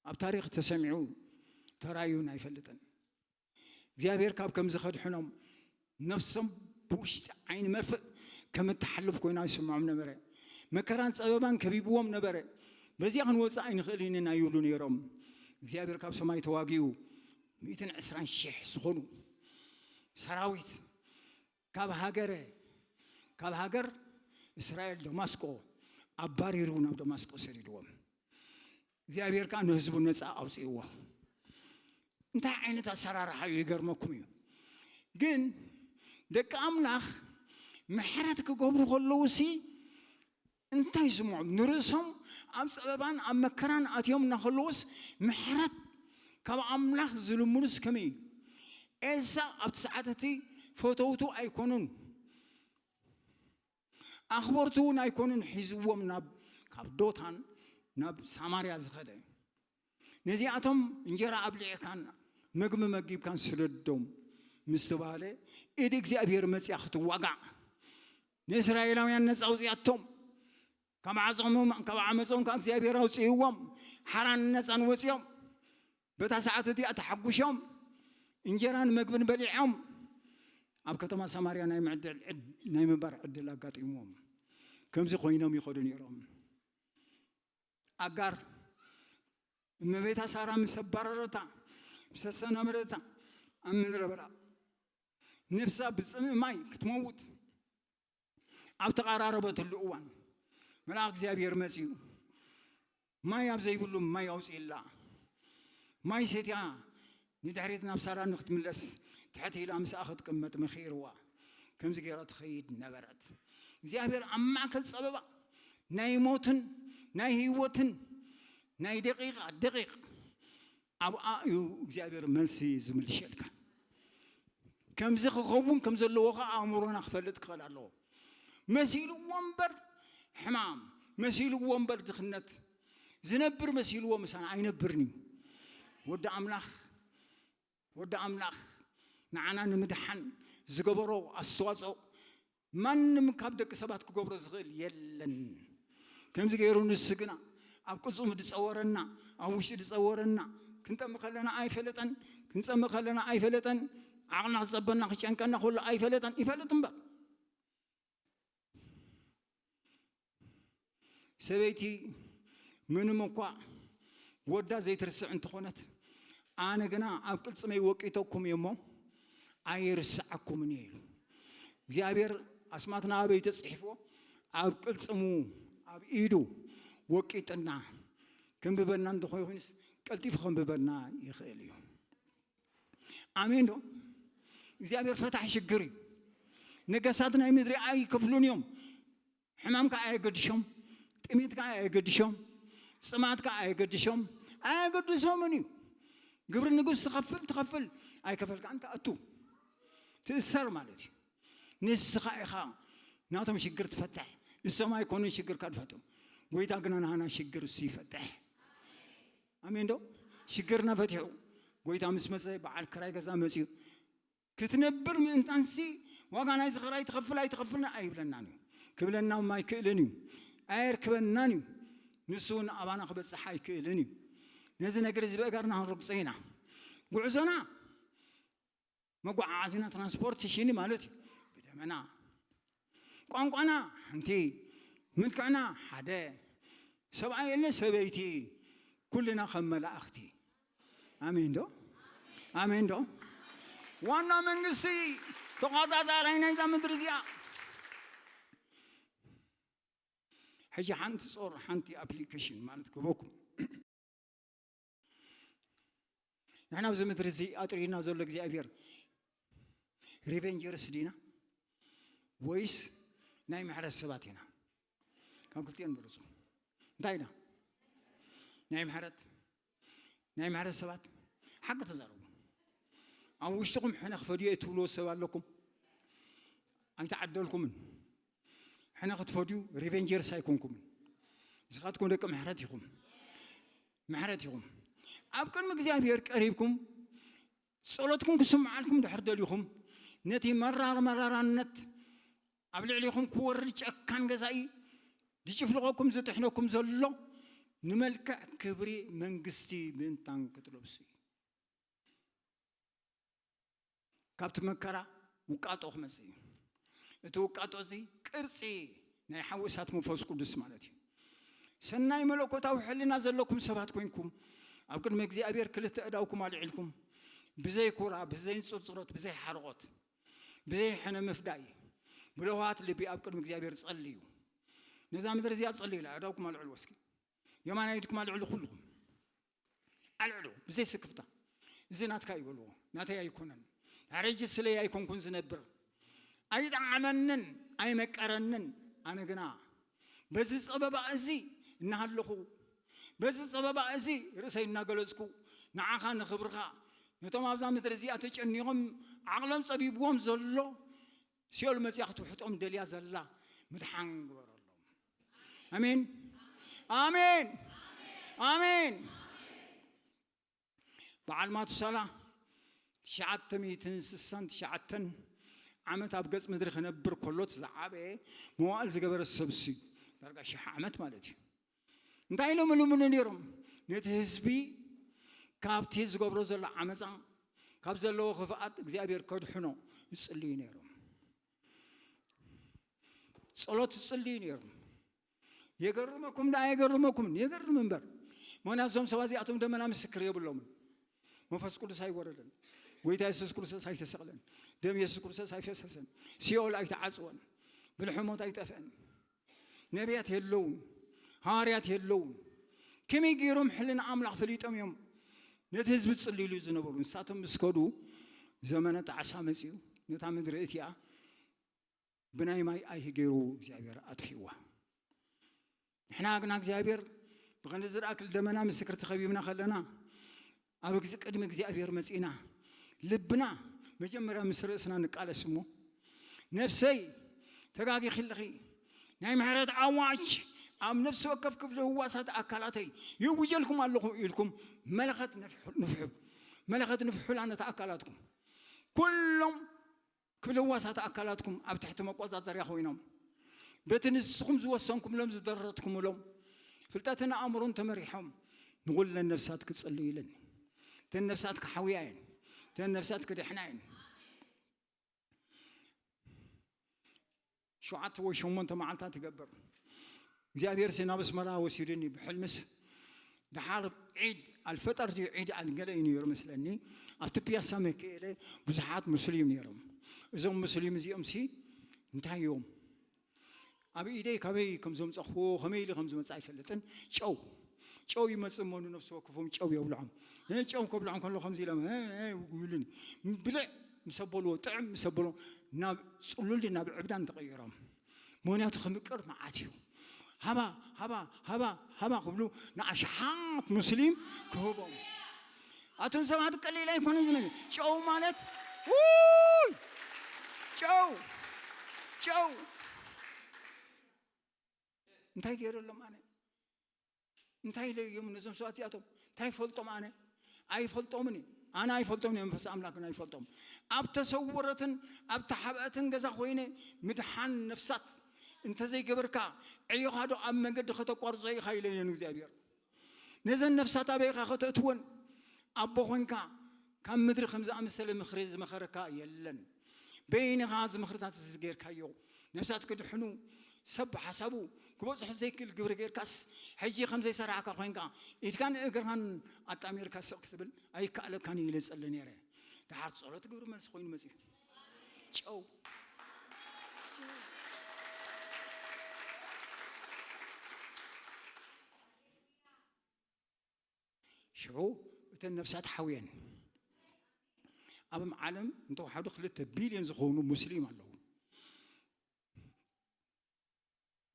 ኣብ ታሪኽ ተሰሚዑ ተራእዩን ኣይፈልጥን። እግዚኣብሔር ካብ ከምዚ ከድሕኖም ነፍሶም ብውሽጢ ዓይኒ መርፍእ ከም እትሓልፍ ኮይና ይስምዖም ነበረ። መከራን ጸበባን ከቢብዎም ነበረ። በዚኣ ክንወጽእ ኣይንኽእልን ኢና ይብሉ ነይሮም። እግዚኣብሔር ካብ ሰማይ ተዋጊኡ ሚእትን ዕስራን ሽሕ ዝኾኑ ሰራዊት ካብ ሃገረ ካብ ሃገር እስራኤል ደማስቆ ኣባሪሩ ናብ ደማስቆ ሰዲድዎም። እግዚኣብሔር ከኣ ንህዝቡ ነጻ ኣውፅእዎ። እንታይ ዓይነት ኣሰራርሓ እዩ? ይገርመኩም እዩ። ግን ደቂ ኣምላኽ ምሕረት ክገብሩ ከለዉ ሲ እንታይ ይስምዖም? ንርእሶም ኣብ ጸበባን ኣብ መከራን ኣትዮም እናኸለዉስ ምሕረት ካብ ኣምላኽ ዝልምኑስ ከመይ እዩ? ኤልሳእ ኣብቲ ሰዓት እቲ ፈተውቱ ኣይኮኑን፣ ኣኽበርቱ እውን ኣይኮኑን ሒዝዎም ናብ ካብ ዶታን ናብ ሳማርያ ዝኸደ። ነዚኣቶም እንጀራ ኣብሊዕካን መግቢ መጊብካን ስደዶም ምስ ተባህለ፣ ኢድ እግዚኣብሔር መጽያ ክትዋጋዕ ንእስራኤላውያን ነጻ ኣውጽኣቶም። ካብ ዓጾም ካብ ዓመጾም ካብ እግዚኣብሔር ኣውጽእዎም። ሓራን ነጻን ወጽኦም። በታ ሰዓት እቲኣ ተሓጉሾም እንጀራን መግብን በሊዖም ኣብ ከተማ ሰማርያ ናይ ምዕድል ዕድ- ናይ ምንባር ዕድል ኣጋጢምዎም። ከምዚ ኮይኖም ይኸዱ ነይሮም። ኣጋር እመቤታ ሳራ ምስ ኣባረረታ ምስ ኣሰናበደታ ኣብ ምድረ በዳ ነፍሳ ብጽምእ ማይ ክትመውት ኣብ ተቓራረበትሉ እዋን መልኣኽ እግዚኣብሔር መጺኡ ማይ ኣብ ዘይብሉ ማይ ኣውፅእላ። ማይ ሰትያ ንድሕሪት ናብ ሳራ ንክትምለስ ትሕት ኢላ ምስኣ ክትቅመጥ መኺርዋ። ከምዚ ገይራ ትኸይድ ነበረት። እግዚኣብሔር ኣብ ማእከል ጸበባ ናይ ሞትን ናይ ህይወትን ናይ ደቂቓ ደቂቕ ኣብኣ እዩ እግዚኣብሔር መልሲ ዝምልሸልካ። ከምዚ ክኸውን ከም ዘለዎ ከዓ ኣእምሮና ክፈልጥ ክኽእል ኣለዎ። መሲልዎ እምበር ሕማም መሲልዎ እምበር ድኽነት ዝነብር መሲልዎ ምሳና ኣይነብርን እዩ። ወዲ ኣምላኽ ወዲ ኣምላኽ ንዓና ንምድሓን ዝገበሮ ኣስተዋፅኦ ማንም ካብ ደቂ ሰባት ክገብሮ ዝኽእል የለን። ከምዚ ገይሩ ንሱ ግና ኣብ ቅልጽሙ ዝጸወረና፣ ኣብ ውሽጢ ዝጸወረና፣ ክንጠሚ ከለና ኣይፈለጠን፣ ክንጸሚ ከለና ኣይፈለጠን፣ ዓቕልና ክጸበና ክጨንቀና ከሎ ኣይፈለጠን፣ ይፈልጥ እምበር። ሰበይቲ ምንም እኳ ወዳ ዘይትርስዕ እንተኾነት፣ ኣነ ግና ኣብ ቅልጽመይ ወቂጠኩም እየ እሞ ኣይርስዓኩምን እየ ኢሉ። እግዚኣብሔር ኣስማትና ኣበይ ተጽሒፍዎ? ኣብ ቅልጽሙ፣ ኣብ ኢዱ ወቂጥና ክንብበና እንተኾይኑስ ቀልጢፉ ክንብበና ይኽእል እዩ። ኣሜን ዶ? እግዚኣብሔር ፈታሒ ሽግር እዩ። ነገሳት ናይ ምድሪ ኣይከፍሉን እዮም። ሕማምካ ኣየገድሾም፣ ጥሜትካ ኣየገድሾም፣ ጽማትካ ኣየገድሾም፣ ኣየገድሶምን እዩ። ግብሪ ንጉስ ትኸፍል ትኸፍል ኣይከፈልካን ትኣቱ ትእሰር ማለት እዩ። ንስኻ ኢኻ ናቶም ሽግር ትፈትሕ፣ እሶም ኣይኮኑን ሽግርካ ዝፈትሑ። ጎይታ ግና ናህና ሽግር እሱ ይፈትሕ። ኣሜን ዶ? ሽግርና ፈቲሑ ጎይታ ምስ መጸ በዓል ክራይ ገዛ መጺኡ ክትነብር ምእንታንሲ ዋጋ ናይዚ ክራይ ትኸፍል ኣይትኸፍልን ኣይብለናን እዩ። ክብለና እውን ኣይክእልን እዩ። ኣየርክበናን እዩ። ንሱ እውን ኣባና ክበጽሕ ኣይክእልን እዩ። ነዚ ነገር እዚ ብእገርና ክንረግጾ ኢና። ጉዕዞና መጓዓዓዚና ትራንስፖርቴሽን ማለት እዩ። ብደመና ቋንቋና ሓንቲ፣ ምልክዕና ሓደ፣ ሰብኣይ የለ ሰበይቲ፣ ኩልና ከም መላእኽቲ። ኣሜን ዶ? ኣሜን ዶ? ዋና መንግስቲ ተቋጻጻራይ ናይዛ ምድሪ እዚኣ። ሕጂ ሓንቲ ጾር፣ ሓንቲ ኣፕሊኬሽን ማለት ክበኩም። ንሕና ኣብዚ ምድሪ እዚ ኣጥሪና ዘሎ እግዚኣብሔር ሪቨንጀርስ ዲና ወይስ ናይ ምሕረት ሰባት ኢና? ካብ ክልቲኦን በለጹ። እንታይ ኢና? ናይ ምሕረት ናይ ምሕረት ሰባት ሓቂ ተዛረቡ። ኣብ ውሽጥኹም ሕነ ክፈድዮ እየ ትብልዎ ሰብ ኣለኩም? ኣይተዓደልኩምን። ሕነ ክትፈድዩ ሪቨንጀርስ ኣይኮንኩምን። ንስኻትኩም ደቂ ምሕረት ኢኹም። ምሕረት ኢኹም። ኣብ ቅድሚ እግዚኣብሔር ቀሪብኩም ጸሎትኩም ክስምዓልኩም ድሕር ደሊኹም፣ ነቲ መራር መራራነት ኣብ ልዕሊኹም ክወርድ ጨካን ገዛኢ ዝጭፍልቐኩም ዝጥሕነኩም ዘሎ ንመልክዕ ክብሪ መንግስቲ ምእንታን ክትለብሱ እዩ። ካብቲ መከራ ውቃጦ ክመጽእ እዩ። እቲ ውቃጦ እዚ ቅርጺ ናይ ሓዊ እሳት መንፈስ ቅዱስ ማለት እዩ። ሰናይ መለኮታዊ ሕልና ዘለኩም ሰባት ኮይንኩም ኣብ ቅድሚ እግዚኣብሔር ክልተ እዳውኩም ኣልዒልኩም ብዘይ ኩራ፣ ብዘይ ንጽጽሮት፣ ብዘይ ሓርቖት፣ ብዘይ ሕነ ምፍዳይ ብለዋት ልቢ ኣብ ቅድሚ እግዚኣብሔር ጸልዩ። ነዛ ምድሪ እዚኣ ጸልዩላ፣ እዳውኩም ኣልዕሉ እስኪ። የማናይ ኢድኩም ኣልዕሉ ኩልኹም። ኣልዕሉ ብዘይ ስክፍታ። እዚ ናትካ ይበልዎ፣ ናተይ ኣይኮነን። ሕጂ ስለይ ኣይኮንኩን ዝነብር። ኣይጠዓመንን ኣይመቀረንን። ኣነ ግና በዚ ጸበባ እዚ እናሃለኹ፣ በዚ ጸበባ እዚ ርእሰይ እናገለጽኩ፣ ንዓኻ ንኽብርኻ፣ ነቶም ኣብዛ ምድሪ እዚኣ ተጨኒቖም ዓቕሎም ጸቢብዎም ዘሎ ሲኦል መጺኣ ክትውሕጦም ደልያ ዘላ ምድሓን ግበረሎም። ኣሜን፣ ኣሜን፣ ኣሜን። በዓል ማቱሳላ ትሽዓተ ሚእትን ስሳን ትሽዓተን ዓመት ኣብ ገጽ ምድሪ ክነብር ከሎ እቲ ዝዓበየ መዋእል ዝገበረ ሰብ እሱ እዩ። ዳርጋ ሽሕ ዓመት ማለት እዩ። እንታይ ኢሎም ይልምኑ ነይሮም? ነቲ ህዝቢ ካብቲ ዝገብሮ ዘሎ ዓመፃ፣ ካብ ዘለዎ ክፍኣት እግዚኣብሔር ከድሕኖ ይጽልዩ ነይሮም። ጸሎት ይጽልዩ ነይሮም። የገርመኩም ደኣ የገርመኩምን፣ የገርም እምበር። ምኽንያቱ እዞም ሰባት እዚኣቶም ደመና ምስክር የብሎምን። መንፈስ ቅዱስ ኣይወረደን። ጎይታ የሱስ ክርስቶስ ኣይተሰቕለን። ደም የሱስ ክርስቶስ ኣይፈሰሰን። ሲኦል ኣይተዓጽወን። ብልሒ ሞት ኣይጠፍአን። ነቢያት የለውን። ሃዋርያት የለውን። ከመይ ገይሮም ሕልና ኣምላኽ ፈሊጦም እዮም ነቲ ህዝቢ ዝጽልይሉ ዝነበሩ? ንሳቶም ምስ ከዱ ዘመነ ጣዕሳ መጺኡ። ነታ ምድሪ እቲኣ ብናይ ማይ ኣይሂ ገይሩ እግዚኣብሔር ኣጥፊእዋ። ንሕና ግና እግዚኣብሔር ብኸንድዚ ዝኣክል ደመና ምስክር ተኸቢብና ከለና፣ ኣብ ግዝ-፣ ቅድሚ እግዚኣብሔር መጺእና፣ ልብና መጀመርያ ምስ ርእስና ንቃለስ እሞ፣ "ነፍሰይ ተጋጊኺ ኣለኺ፣ ናይ ምሕረት ኣዋጅ ኣብ ነፍሲ ወከፍ ክፍሊ ህዋሳት ኣካላተይ ይውጀልኩም ኣለኹ ኢልኩም መለኸት ንፍሑ፣ ንፍሑ፣ መለኸት ንፍሑላ ነታ ኣካላትኩም። ኩሎም ክፍሊ ህዋሳት ኣካላትኩም ኣብ ትሕቲ መቆጻጸርያ ኮይኖም፣ በቲ ንስኹም ዝወሰንኩምሎም ዝደረትኩምሎም ፍልጠትን ኣእምሮን ተመሪሖም ንኹለን ነፍሳት ክጽልዩ ኢለኒ። እተን ነፍሳት ክሓውያ እየን። እተን ነፍሳት ክድሕና እየን። ሸውዓተ ወይ ሸሞንተ መዓልታት ይገብር። እግዚኣብሔር ሲ ናብ ኣስመራ ወሲዱኒ ብሕልምስ። ደሓር ዒድ ኣልፈጠር ድዩ ዒድ ኣልገለ እዩ ነይሩ መስለኒ። ኣብቲ ፒያሳ መኪኤለ ብዙሓት ሙስሊም ነይሮም። እዞም ሙስሊም እዚኦም ሲ እንታይ እዮም? ኣብ ኢደይ ካበይ ከም ዘምፀኽዎ፣ ከመይ ኢሉ ከም ዝመፅእ ኣይፈልጥን። ጨው፣ ጨው ይመፅእ እሞ ንነፍሲ ወከፎም ጨው የብልዖም። እ፣ ጨው ከብልዖም ከሎ ከምዚ ኢሎም፣ እ፣ እ፣ ይብሉኒ። ብልዕ ምስ ኣበልዎ፣ ጥዕም ምስ ኣበልዎ፣ ናብ ፅሉል ናብ ዕብዳን ተቐይሮም። ምኽንያቱ ክምቅር መዓት እዩ። ሃባ፣ ሃባ፣ ሃባ፣ ሃባ ክብሉ ንኣሽሓት ሙስሊም ክህቦም። ኣቶም ሰባት ቀሊል ኣይኮነ ዝነቢ። ጨው ማለት፣ ውይ! ጨው! ጨው! እንታይ ገይረሎም ኣነ? እንታይ ኢለ እዮም ነዞም ሰባት እዚኣቶም? እንታይ ይፈልጦም ኣነ? ኣይፈልጦምን እየ። ኣነ ኣይፈልጦምን እየ፣ መንፈስ ኣምላክ ግን ኣይፈልጦም። ኣብ ተሰወረትን ኣብ ተሓብአትን ገዛ ኮይነ ምድሓን ነፍሳት እንተዘይገበርካ፣ ዕዮኻ ዶ ኣብ መንገዲ ከተቋርጾ ኢኻ ኢለኒ እግዚኣብሔር። ነዘን ነፍሳት ኣበይኻ ከተእትወን? ኣቦ ኮንካ ካብ ምድሪ ከም ዝኣመሰለ ምኽሪ ዝመኸረካ የለን። በይንኻ እዚ ምኽርታት እዚ ዝገይርካዮ፣ ነፍሳት ክድሕኑ ሰብ ብሓሳቡ ክበጽሑ ዘይክእል ግብሪ ገይርካስ፣ ሕጂ ከም ዘይሰራሕካ ኮንካ ኢድካን እግርኻን ኣጣሚርካ ስቕ ክትብል ኣይከኣለካን እዩ ኢለ ዝጸሊ ነይረ። ደሓር ጸሎት ግብሪ መልሲ ኮይኑ መጺኡ። ጨው። ሽዑ እተን ነፍሳት ሓውየን። ኣብ ዓለም እንተወሓዱ ክልተ ቢልዮን ዝኾኑ ሙስሊም ኣለዉ።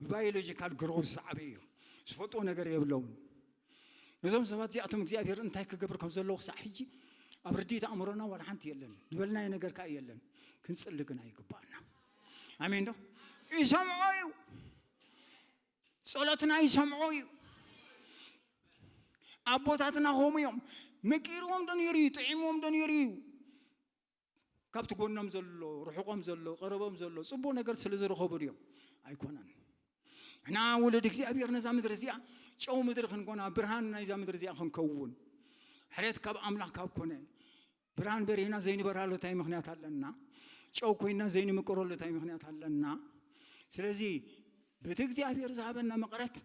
ብባዮሎጂካል ግሮዝ ዝዓበዩ እዮም። ዝፈልጥዎ ነገር የብለውን። እዞም ሰባት እዚኣቶም እግዚኣብሔር እንታይ ክገብር ከም ዘለዎ ክሳዕ ሕጂ ኣብ ርድኢት ኣእምሮና ዋላ ሓንቲ የለን። ዝበልናዮ ነገር ከዓ የለን። ክንጽሊ ግን ኣይግባኣና። ኣሜን ዶ? ይሰምዖ እዩ። ጸሎትና ይሰምዖ እዩ። ኣቦታትና ከምኡ እዮም። መቂርዎም ዶ ነይሩ እዩ? ጥዒምዎም ዶ ነይሩ እዩ? ካብቲ ጎኖም ዘሎ፣ ርሑቖም ዘሎ፣ ቀረቦም ዘሎ ጽቡቕ ነገር ስለ ዝረኸቡ ድዮም? ኣይኮነን። ንሕና ውሉድ እግዚኣብሔር ነዛ ምድሪ እዚኣ ጨው ምድሪ ክንኮና፣ ብርሃን ናይዛ ምድሪ እዚኣ ክንከውን፣ ሕሬት ካብ ኣምላኽ ካብ ኮነ፣ ብርሃን በሪህና ዘይንበራሉ እንታይ ምኽንያት ኣለና? ጨው ኮይና ዘይንምቅረሉ እንታይ ምኽንያት ኣለና? ስለዚ በቲ እግዚኣብሔር ዝሃበና መቐረት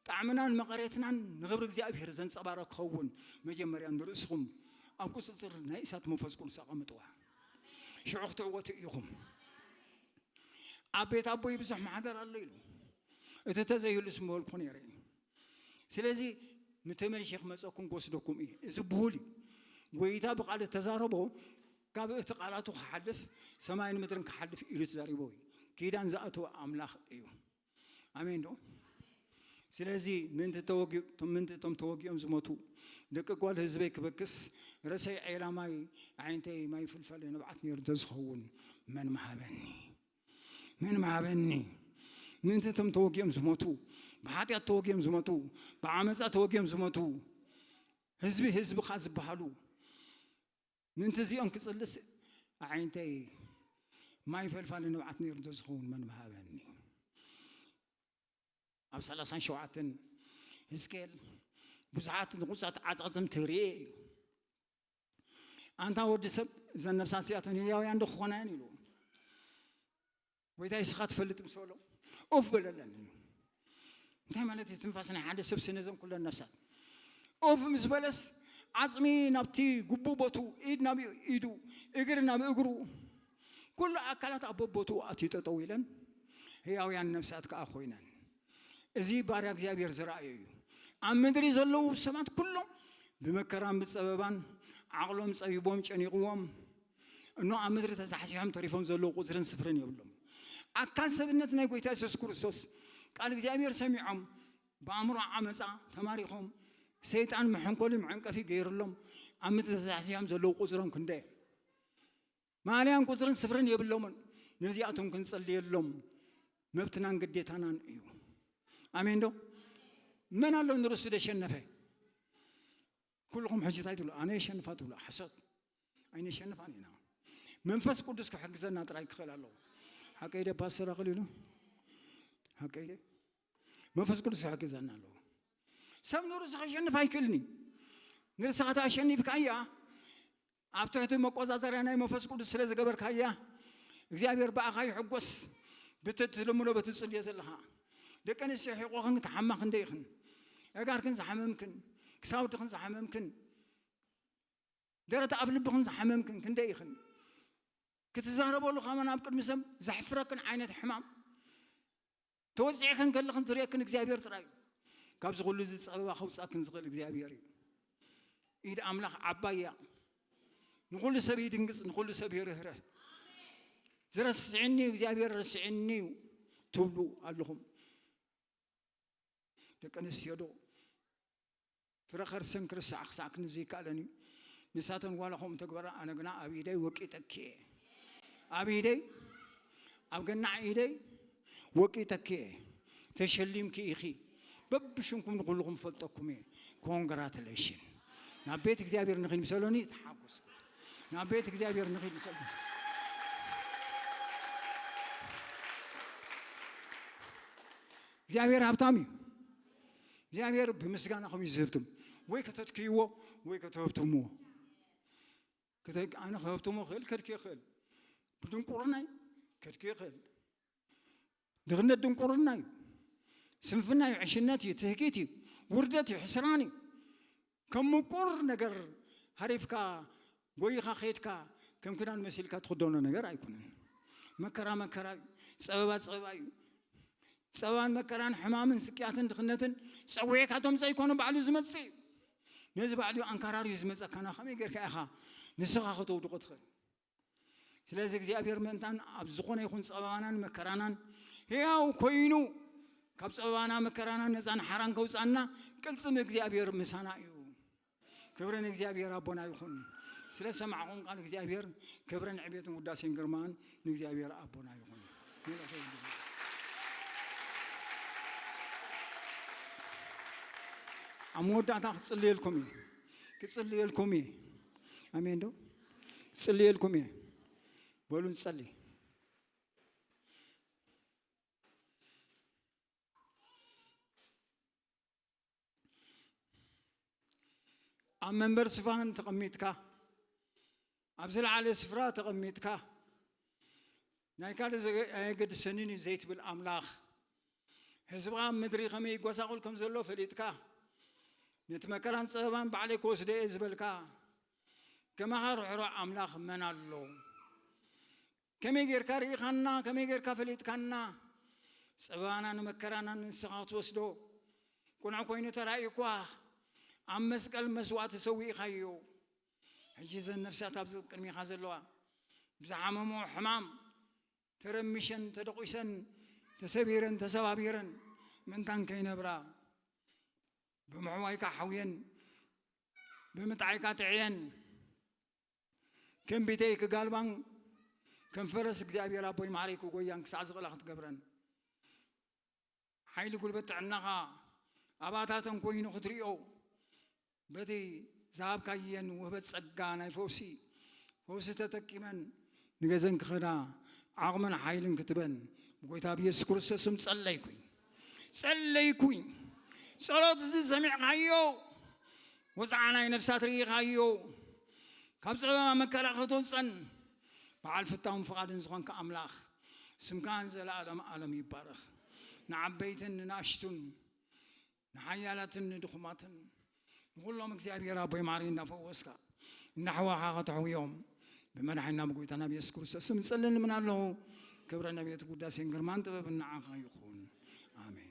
ጣዕምናን መቐረትናን ንኽብሪ እግዚኣብሔር ዘንጸባረቕ ክኸውን መጀመርያ ንርእስኹም ኣብ ቁጽጽር ናይ እሳት መንፈስ ቅዱስ ኣቐምጥዋ። ሽዑ ክትዕወቱ ኢኹም። ኣብ ቤት ኣቦይ ብዙሕ ማሕደር ኣሎ ኢሉ፣ እቲ ተዘይህሉስ ምበልኩ ነይረ እዩ። ስለዚ ምተመልሼ ክመፀኩም ክወስደኩም እዩ። እዚ ብሁል እዩ። ጎይታ ብቃል ተዛረቦ፣ ካብ እቲ ቃላቱ ክሓልፍ ሰማይን ምድርን ክሓልፍ ኢሉ ተዛሪቦ እዩ። ኪዳን ዝኣተወ ኣምላኽ እዩ። ኣሜን ዶ? ስለዚ ምእንቲ ተወጊ-፣ ምእንቲ እቶም ተወጊኦም ዝሞቱ ደቂ ጓል ህዝበይ ክበክስ፣ ረሰይ ዔላ ማይ ኣዒንተይ ማይ ፍልፈል ንብዓት ነይሩ እንተዝኸውን መን ምሃበኒ? መን ምሃበኒ? ምእንቲ እቶም ተወጊኦም ዝሞቱ፣ ብሓጢኣት ተወጊኦም ዝሞቱ፣ ብዓመፃ ተወጊኦም ዝሞቱ ህዝቢ ህዝብኻ ዝበሃሉ፣ ምእንቲ እዚኦም ክፅልስ ኣዒንተይ ማይ ፈልፋሊ ንብዓት ነይሩ እንተዝኸውን መን ምሃበኒ? ኣብ ሰላሳን ሸውዓተን ህዝቅኤል ብዙሓት ንቑጻት ዓጻጽምቲ ርእየ እዩ። ኣንታ ወዲ ሰብ፣ እዘን ነፍሳት እዚኣተን ህያውያን ዶ ክኾና እየን? ኢሉ። ጎይታ፣ ንስኻ ትፈልጥ ምስ በሎ፣ ኡፍ በለለን እዩ። እንታይ ማለት እዩ? ትንፋስ ናይ ሓደ ሰብ ስነ ዘን ኩለን ነፍሳት ኡፍ ምስ በለስ፣ ዓጽሚ ናብቲ ግቡእ ቦቱ፣ ኢድ ናብ ኢዱ፣ እግሪ ናብ እግሩ፣ ኩሉ ኣካላት ኣብ በቦቱ ኣትዩ ጠጠው ኢለን፣ ህያውያን ነፍሳት ከኣ ኮይነን። እዚ ባርያ እግዚኣብሔር ዝረኣዮ እዩ። ኣብ ምድሪ ዘለዉ ሰባት ኩሎም ብመከራን ብጸበባን ዓቕሎም ጸቢቦም ጨኒቕዎም፣ እኖ ኣብ ምድሪ ተሳሕሲሖም ተሪፎም ዘለዉ ቁጽርን ስፍርን የብሎም። ኣካል ሰብነት ናይ ጎይታ የሱስ ክርስቶስ ቃል እግዚኣብሔር ሰሚዖም ብኣእምሮ ዓመጻ ተማሪኾም ሰይጣን መሐንኮሊ መዐንቀፊ ገይርሎም ኣብ ምድሪ ተሳሕሲሖም ዘለዉ ቁጽሮም ክንደይ? ማልያን ቁጽርን ስፍርን የብሎምን። ነዚኣቶም ክንጸልየሎም መብትናን ግዴታናን እዩ። ኣሜን ዶ? መን ኣሎ ንርእሱ ደሸነፈ? ኩልኹም ሕጂ እንታይ ትብሉ? ኣነ የሸንፋ ትብሉ። ሓሶት። ኣይነሸንፋን ኢና። መንፈስ ቅዱስ ክሕግዘና ጥራይ ክኽእል ኣለዎ። ሓቀይ ደ ፓስተር ኣኽሊሉ? ሓቀይ ደ? መንፈስ ቅዱስ ክሕግዘና ኣለዎ። ሰብ ንርእሱ ከሸንፍ ኣይክእልን እዩ። ንርእስኻ ተኣሸኒፍካያ፣ ኣብ ትሕቲ መቆጻጸርያ ናይ መንፈስ ቅዱስ ስለ ዝገበርካያ፣ እግዚኣብሔር ብኣኻ ይሕጎስ። ብቲ ትልምኖ፣ በቲ ትጽልዮ ዘለኻ። ደቂ ኣንስትዮ ሒቆኽን ክትሓማ ክንደይ ኢኽን? ኣእጋርክን ዝሓመምክን፣ ክሳውድኽን ዝሓመምክን፣ ደረት ኣፍ ልብኽን ዝሓመምክን ክንደይ ኢኽን? ክትዛረበሉ ከማን ኣብ ቅድሚ ሰብ ዘሕፍረክን ዓይነት ሕማም። ተወጺዕክን ከለኽን ዝርእየክን እግዚኣብሔር ጥራይ እዩ። ካብዚ ኩሉ እዚ ጸበባ ከውጻክን ዝኽእል እግዚኣብሔር እዩ። ኢድ ኣምላኽ ዓባይ እያ። ንኹሉ ሰብ ይድንግጽ፣ ንኹሉ ሰብ ይርህርህ። ዝረስዕኒ እግዚኣብሔር ረስዕኒ እዩ ትብሉ ኣለኹም። ደቂ ኣንስትዮ ዶ ፍረ ከርሰን ክርስዓ ክሳዕ ክንዚ ይከኣለን እዩ። ንሳተን ዋላ ከምኡ ተግበራ፣ ኣነ ግና ኣብ ኢደይ ወቂጠኪ እየ። ኣብ ኢደይ፣ ኣብ ገናዕ ኢደይ ወቂጠኪ እየ። ተሸሊምኪ ኢኺ። በብሽምኩም ንኩልኹም ፈልጠኩም እየ። ኮንግራትሌሽን። ናብ ቤት እግዚኣብሔር ንኺድ ምሰሎኒ ተሓጎስኩ። ናብ ቤት እግዚኣብሔር ንኺድ ምሰሎኒ። እግዚኣብሔር ሃብታም እዩ። እግዚኣብሔር ብምስጋናኹም እዩ ዝህብትም። ወይ ከተትክይዎ ወይ ከተህብትምዎ። ከተ-፣ ኣነ ክህብትሞ ክእል፣ ከድክዮ ክእል። ብድንቁርናይ ከድክዮ ክእል። ድኽነት ድንቁርና እዩ። ስንፍና እዩ፣ ዕሽነት እዩ፣ ትህኪት እዩ፣ ውርደት እዩ፣ ሕስራን እዩ። ከም ምቁር ነገር ሃሪፍካ ጎይኻ ከይድካ ከም ክዳን መሲልካ ትኽደኖ ነገር ኣይኮነን። መከራ መከራ እዩ፣ ጸበባ ጸበባ እዩ። ጸበባን መከራን ሕማምን ስቅያትን ድኽነትን ጸዊዕካ ተምጽኦ ኣይኮነ፣ ባዕሉ ዝመጽእ እዩ። ነዚ ባዕሉ ኣንካራሪ እዩ ዝመጸካና። ከመይ ጌርካ ኢኻ ንስኻ ከተውድቖ ትኽእል? ስለዚ እግዚኣብሔር ምእንታን ኣብ ዝኾነ ይኹን ጸበባናን መከራናን ሕያው ኮይኑ ካብ ጸበባና መከራናን ነጻን ሓራን ከውጻና ቅልጽም እግዚኣብሔር ምሳና እዩ። ክብሪ ንእግዚኣብሔር ኣቦና ይኹን። ስለ ሰማዕኹም ቃል እግዚኣብሔር ክብርን ዕቤትን ውዳሴን ግርማን ንእግዚኣብሔር ኣቦና ይኹን። ኣብ መወዳእታ ክጽልየልኩም እየ። ክጽልየልኩም እየ። ኣሜን ዶ? ክጽልየልኩም እየ። በሉ ንጸሊ። ኣብ መንበር ስፋን ተቐሚጥካ፣ ኣብ ዝለዓለ ስፍራ ተቐሚጥካ፣ ናይ ካልእ ዘገ-፣ ኣየገድሰንን እዩ ዘይትብል ኣምላኽ፣ ህዝብኻ ኣብ ምድሪ ከመይ ይጎሳቑል ከም ዘሎ ፈሊጥካ፣ ነቲ መከራን ጸበባን ባዕለይ ክወስዶ እየ ዝበልካ፣ ከማኻ ርሕሩሕ ኣምላኽ መን ኣሎ? ከመይ ጌርካ ርኢኻና? ከመይ ጌርካ ፈሊጥካና? ጸበባናን መከራናን ንስኻ ክትወስዶ ቅኑዕ ኮይኑ ተራእዩኳ፣ ኣብ መስቀል መስዋእቲ ሰዊእኻዮ። ሕጂ እዘን ነፍሳት ኣብዚ ቅድሚኻ ዘለዋ ብዝሓመሞ ሕማም ተረሚሸን፣ ተደቂሰን፣ ተሰቢረን፣ ተሰባቢረን ምእንታን ከይነብራ፣ ብምሕዋይካ ሓውየን፣ ብምጥዓይካ ጥዕየን፣ ከም ቢተይ ክጋልባን ከም ፈረስ እግዚኣብሔር ኣቦይ ማዕረይ ክጎያን ክሳዕ ዝኽእላ ክትገብረን፣ ሓይሊ ጉልበት ጥዕናኻ ኣባታተን ኮይኑ ክትሪኦ፣ በቲ ዝሃብካየን ውህበት ጸጋ ናይ ፈውሲ፣ ፈውሲ ተጠቂመን ንገዘን ክኸዳ ዓቕምን ሓይልን ክትበን ብጎይታ ብየሱስ ክርስቶስ ስም ጸለይኩኝ። ጸለይኩኝ። ጸሎት እዚ ሰሚዕካዮ፣ ወጽዓ ናይ ነፍሳት ርኢኻዮ፣ ካብ ጸበባ መከራ ከተውጸን በዓል ፍታውን ፍቓድን ዝኾንካ ኣምላኽ፣ ስምካ ንዘለኣለም ኣለም ይባረኽ። ንዓበይትን ንናእሽቱን፣ ንሓያላትን ንድኹማትን፣ ንኹሎም እግዚኣብሔር ኣቦይ ማሪ እንዳፈወስካ፣ እንዳሕዋኻ ከተሕውዮም፣ ብመድሓኒና ብጎይታና ብየሱስ ክርስቶስ ስም እጸልን እልምን ኣለኹ። ክብረ ነቤት ውዳሴን ግርማን ጥበብን ንዓኻ ይኹን። ኣሜን።